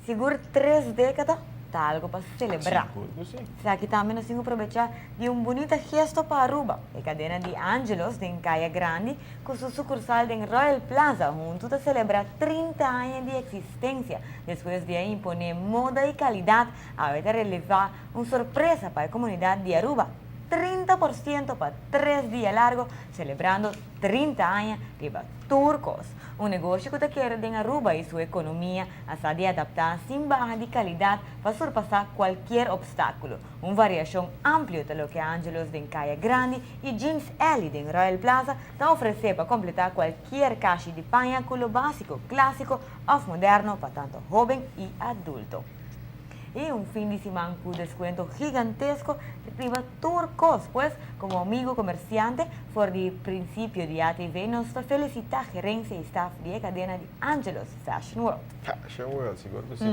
Sigur 3 decada ta algo pa celebra. Sigur cu si. Aki tambe nos tin cu aprovecha di un bunita gesto pa Aruba. E cadena di Angelo's den Caya Grandi, cu su sucursal den Royal Plaza, hunto ta celebra 30 aña di existencia. Despues di impone moda y calidad, a releva un sorpresa pa e comunidad di Aruba. 30% pa 3 dia largo, celebrando 30 aña riba tur cos. Un negoshi cu ta kere den Aruba y su economia a sa di adapta sin baha di calidad pa surpasa cualkier obstaculo. Un variacion amplio di loke Angelo's den Caya Grandi y Jeans Alley den Royal Plaza ta ofrece pa completa cualkier cashi di paña cu lo basico, clasico of moderno pa tanto hoben y adulto. Y un fin di siman cu descuento gigantesco riba tur cos, pues como amigo comerciante, for di principio di ATV, nos ta felicita gerencia y staff di cadena di Angelo's Fashion World. Fashion World, sigur cu si.